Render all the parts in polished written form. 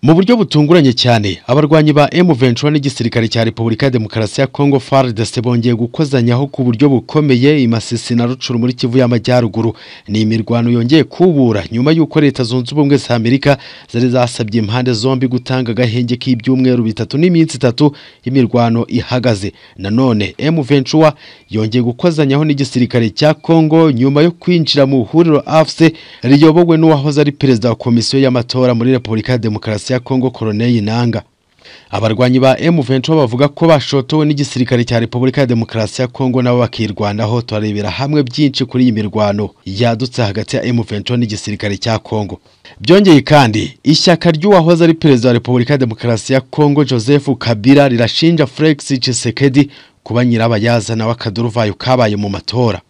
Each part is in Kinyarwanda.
Mu buryo butunguranye cyane, abarwanyi ba M23 n'igisirikare cya Repubulika ya Demokarasi ya Kongo FARDC bongeye gukozanyaho ku buryo bukomeye i Masisi na Rucuru muri Kivu y'Amajyaruguru. Ni imirwano yongeye kubura nyuma y'uko Leta Zunze Ubumwe za Amerika zari zasabye impande zombi gutanga agahenge k'ibyumweru bitatu n'iminsi itatu imirwano ihagaze. Nanone M23 yongeye gukozanyaho n'igisirikare cya Kongo nyuma yo kwinjira mu huriro AFC riyobowe n'uwahoze ari perezida wa komisiyo y'amatora muri Repubulika ya Demokarasi ya Kongo Corneille Nangaa. Abarwanyi ba M23 bavuga ko bashotowe n'igisirikare cya Repubulika ya Demokarasi ya Kongo nabo bakirwanaho. Turarebera hamwe byinshi kuri iyi mirwano yadutse hagati ya M23 n'igisirikare cya Kongo. Byongeye kandi, ishyaka ry'uwahoze ari perezida wa Repubulika ya Demokarasi ya Kongo Joseph Kabila rirashinja Felix Tshisekedi kuba nyirabayazana w'akaduruvayo kabaye mu matora.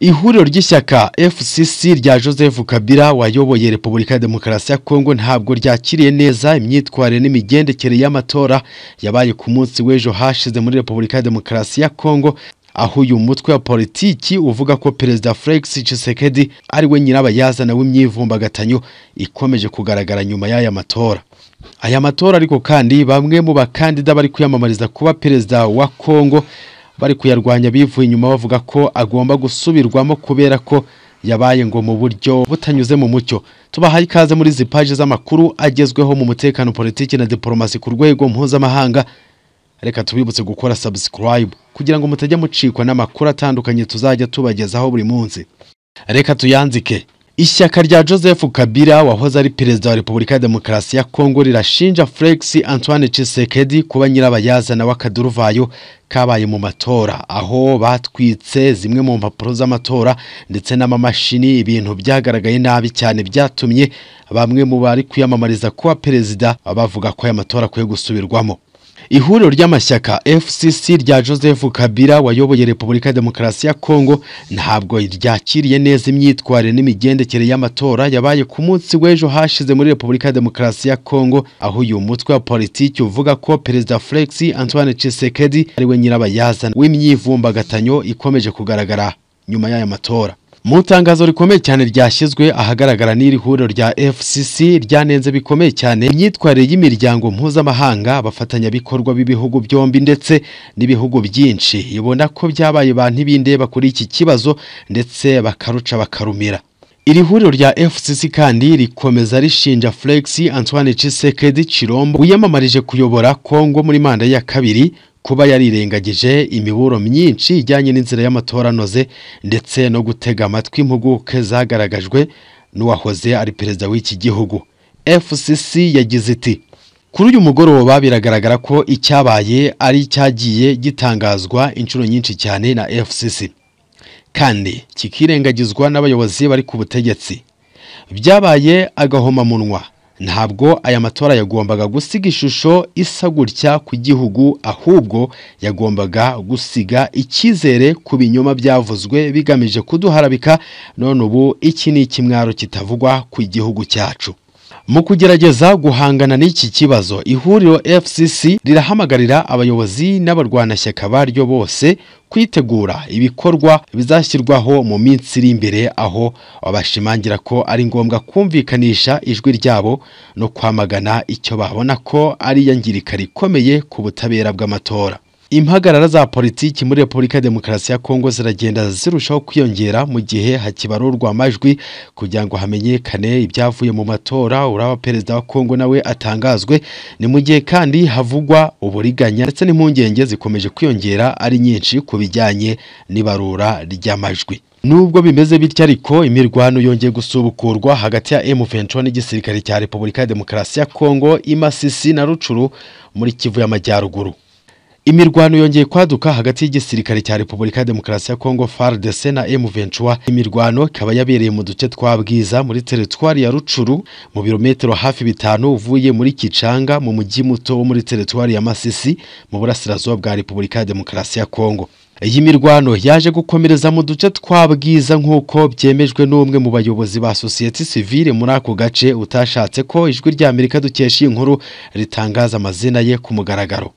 Ihuriro ry'ishyaka FCC rya Joseph Kabila wayoboye Repubulika ya Demokarasi ya Kongo ntabwo ryakiriye neza imyitwarire n'imigendekere y'amatora yabaye ku munsi w'ejo hashize muri Repubulika ya Demokarasi ya Kongo, aho uyu mutwe wa politiki uvuga ko Perezida Felix Tshisekedi ari we nyirabayazana w'imyivumbagatanyo ikomeje kugaragara nyuma y'aya matora. Aya matora ariko kandi bamwe mu bakandida bari kwiyamamariza kuba perezida wa Kongo bari kuyarwanya bivuye inyuma bavuga ko agomba gusubirwamo kubera ko yabaye ngo mu buryo butanyuze mu mucyo. Tubahaye ikaze muri izi paji z'amakuru agezweho mu mutekano, politiki na diplomasi ku rwego mpuzamahanga. Reka tubibutse gukora subscribe kugira ngo mutajya mucikwa n'amakuru atandukanye tuzajya tubagezaho buri munsi. Reka tuyanzike. Ishyaka rya Joseph Kabila wahoze ari perezida wa Repubulika ya Demokarasi ya Kongo rirashinja Felix Antoine Tshisekedi kuba nyirabayazana w'akaduruvayo kabaye mu matora, aho batwitse zimwe mu mpapuro z'amatora ndetse n'amamashini, ibintu byagaragaye nabi cyane byatumye bamwe mu bari kwiyamamariza kuba perezida bavuga ko aya matora akwiye gusubirwamo. Ihuriro ry'amashyaka FCC rya Joseph Kabila wayoboye Repubulika ya Demokarasi ya Kongo ntabwo ryakiriye neza imyitwarire n'imigendekere y'amatora yabaye ku munsi w'ejo hashize muri Repubulika ya Demokarasi ya Kongo, aho uyu mutwe wa politiki uvuga ko Perezida Felix Antoine Tshisekedi ari we nyirabayazana w'imyivumbagatanyo ikomeje kugaragara nyuma y'aya matora. Mu tangazo rikomeye cyane ryashyizwe ahagaragara n'iri huriro rya FCC ryanenze bikomeye cyane imyitwarire y'imiryango mpuzamahanga, abafatanyabikorwa b'ibihugu byombi ndetse n'ibihugu byinshi, ibona ko byabaye ba ntibindeba kuri iki kibazo ndetse bakaruca bakarumira. Iri huriro rya FCC kandi rikomeza rishinja Felix Antoine Tshisekedi Tshilombo wiyamamarije kuyobora Kongo muri manda ya kabiri kuba yarirengagije imiburo myinshi ijyanye n'inzira y'amatora anoze ndetse no gutega amatwi impuguke zagaragajwe n'uwahoze ari perezida w'iki gihugu. FCC yagize iti: "Kuri uyu mugoroba biragaragara ko icyabaye ari icyagiye gitangazwa inshuro nyinshi cyane na FCC kandi kikirengagizwa n'abayobozi bari ku butegetsi. Byabaye agahomamunwa. Ntabwo aya matora yagombaga gusiga ishusho isa gutya ku gihugu, ahubwo yagombaga gusiga icyizere ku binyoma byavuzwe bigamije kuduharabika. None ubu iki ni ikimwaro kitavugwa ku gihugu cyacu." Mu kugerageza guhangana n'iki kibazo, ihuriro FCC rirahamagarira abayobozi n'abarwanashyaka baryo bose kwitegura ibikorwa bizashyirwaho mu minsi iri imbere, aho bashimangira ko ari ngombwa kumvikanisha ijwi ryabo no kwamagana icyo babona ko ari iyangirika rikomeye ku butabera bw'amatora. Impagarara za politiki muri Repubulika ya Demokarasi ya Kongo ziragenda zirushaho kwiyongera mu gihe hakibarurwa amajwi kugira ngo hamenyekane ibyavuye mu matora, uraba perezida wa Kongo nawe atangazwe. Ni mu gihe kandi havugwa uburiganya ndetse n'impungenge zikomeje kwiyongera ari nyinshi ku bijyanye n'ibarura ry'amajwi. Nubwo bimeze bityo ariko, imirwano yongeye gusubukurwa hagati ya M23 n'igisirikare cya Repubulika ya Demokarasi ya Kongo i Masisi na Rucuru muri Kivu y'Amajyaruguru. Imirwano yongeye kwaduka hagati y'igisirikare cya Repubulika ya Demokarasi ya Kongo FARDC na M23. Imirwano ikaba yabereye mu duce twa Bwiza muri teritwari ya Rucuru, mu birometero hafi 5 uvuye muri Kicanga mu mujyi muto wo muri teritwari ya Masisi mu burasirazuba bwa Repubulika ya Demokarasi ya Kongo. Iyi mirwano yaje gukomereza mu duce twa Bwiza nk'uko byemejwe n'umwe mu bayobozi ba sosiyete sivile muri ako gace utashatse ko Ijwi rya Amerika dukesha iyi nkuru ritangaza amazina ye ku mugaragaro.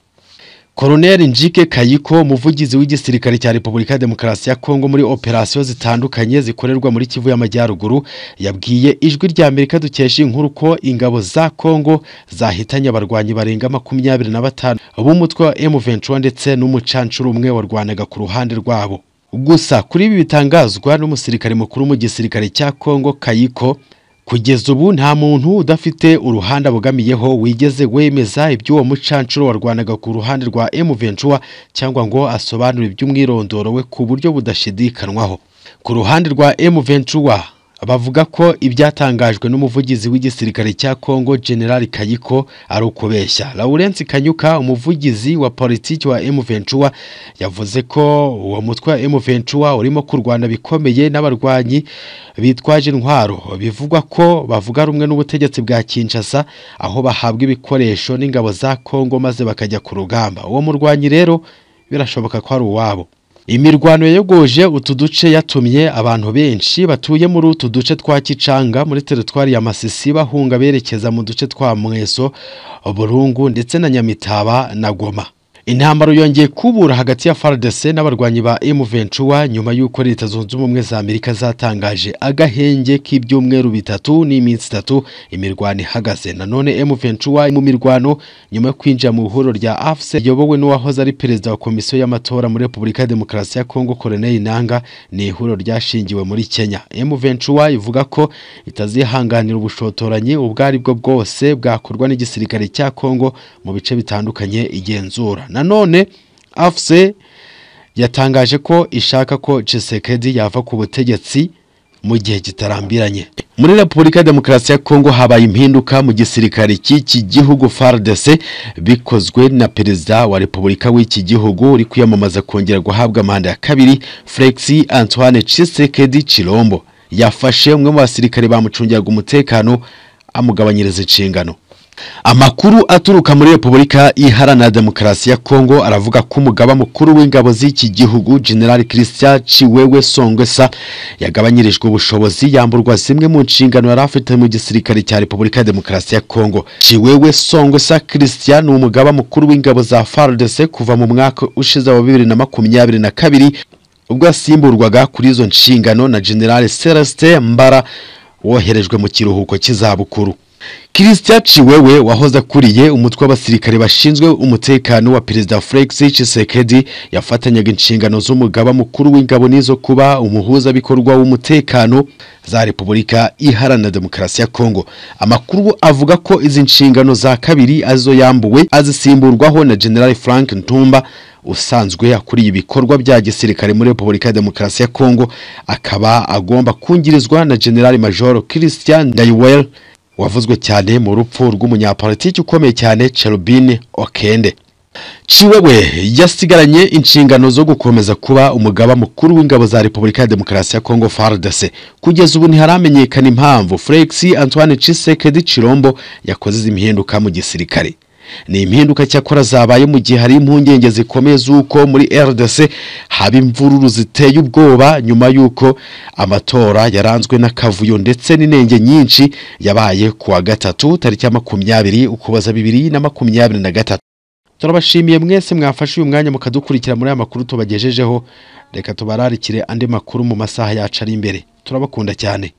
Colonel Njike Kayiko, umuvugizi w'igisirikare cya Repubulika ya Demokarasi ya Kongo muri operasiyo zitandukanye zikorerwa muri Kivu y'Amajyaruguru, yabwiye Ijwi rya Amerika dukesha inkuru ko ingabo za Kongo zahitanye abarwanyi barenga 25 b'umutwe wa M23 ndetse n'umucancuro umwe warwanaga ku ruhande rwabo. Gusa kuri ibi bitangazwa n'umusirikare mukuru mu gisirikare cya Kongo Kayiko, kugeza ubu nta muntu udafite uruhande abogamiyeho wigeze wemeza iby'uwo mucancuro warwanaga ku ruhande rwa M23 cyangwa ngo asobanure iby'umwirondoro we ku buryo budashidikanwaho. Ku ruhande rwa M23 bavuga ko ibyatangajwe n'umuvugizi w'igisirikare cya Kongo General Kayiko ari ukubeshya. Lawrence Kanyuka, umuvugizi wa politiki wa M23, yavuze ko uwo mutwe wa M23 urimo kurwana bikomeye n'abarwanyi bitwaje intwaro bivugwa ko bavuga rumwe n'ubutegetsi bwa Kinshasa, aho bahabwa ibikoresho n'ingabo za Kongo maze bakajya ku rugamba. Uwo murwanyi rero birashoboka ko ari uwabo. Imirwano yayogoje utu duce yatumye abantu benshi batuye muri utu duce twa Kicanga muri teritwari ya Masisi bahunga berekeza mu duce twa Mweso, Burungu ndetse na Nyamitaba na Goma. Intambaro yongeye kubura hagati ya FARDC n'abarwanyi ba M23 nyuma y'uko Leta Zunze Ubumwe za Amerika zatangaje agahenge k'ibyumweru 3 n'iminsi 3 imirwano ihagaze. Nanone M23 mu mirwano nyuma yo kwinjira mu ihuriro rya AFC yobowe n'uwahoze ari perezida wa komisiyo y'amatora muri Repubulika ya Demokarasi ya Kongo Corneille Nangaa, ni ihuriro ryashingiwe muri Kenya. M23 ivuga ko itazihanganira ubushotoranyi ubwo ari bwo bwose bwakorwa n'igisirikare cya Kongo mu bice bitandukanye igenzura. Nanone AFC yatangaje ko ishaka ko Tshisekedi yava ku butegetsi mu gihe kitarambiranye. Muri Repubulika ya Demokarasi ya Kongo habaye impinduka mu gisirikare cy'iki gihugu FARDC bikozwe na perezida wa Repubulika w'iki gihugu uri kwiyamamaza kongera guhabwa manda ya kabiri, Felix Antoine Tshisekedi Chilombo. Yafashe umwe mu basirikare bamucungiraga umutekano amugabanyiriza inshingano. Amakuru aturuka muri Repubulika Iharanira Demokarasi ya Kongo aravuga ko umugaba mukuru w'ingabo z'iki gihugu General Christian Chiwewe Songwesa yagabanyirijwe ubushobozi yamburwa zimwe mu nshingano yari afite mu gisirikare cya Repubulika ya Demokarasi ya Kongo. Chiwewe Songwesa Christian ni umugaba mukuru w'ingabo za FARDC kuva mu mwaka ushize wa 2022 ubwo yasimburwaga kuri izo nshingano na General Celestin Mbara woherejwe mu kiruhuko cy'izabukuru. Christian Chiwewe wahoze akuriye umutwe w'abasirikare bashinzwe umutekano wa Perezida Felix Tshisekedi yafatanyaga inshingano z'umugaba mukuru w'ingabo n'izo kuba umuhuzabikorwa w'umutekano za Repubulika Iharanira Demokarasi ya Kongo. Amakuru avuga ko izi nshingano za kabiri azo yambuwe azisimburwaho na General Frank Ntumba usanzwe akuriye ibikorwa bya gisirikare muri Repubulika ya Demokarasi ya Kongo, akaba agomba kungirizwa na General Major Christian Ndaywel wavuzwe cyane mu rupfu rw'umunyapolitiki ukomeye cyane Cherubin Okende. Chiwewe yasigaranye inshingano zo gukomeza kuba umugaba mukuru w'ingabo za Repubulika ya Demokarasi ya Kongo FARDC. Kugeza ubu ntiharamenyekana impamvu Felix Antoine Tshisekedi Chilombo yakoze izi impinduka mu gisirikare. Ni impinduka cyakora zabaye mu gihe hari impungenge zikomeye z'uko muri RDC haba imvururu ziteye ubwoba nyuma y'uko amatora yaranzwe n'akavuyo ndetse n'inenge nyinshi yabaye kuwa gatatu tariki ya 20 Ukuboza 2023. Turabashimiye mwese mwafashe uyu mwanya mukadukurikira muri aya makuru tubagejejeho. Reka tubararikire andi makuru mu masaha yacu ari imbere. Turabakunda cyane.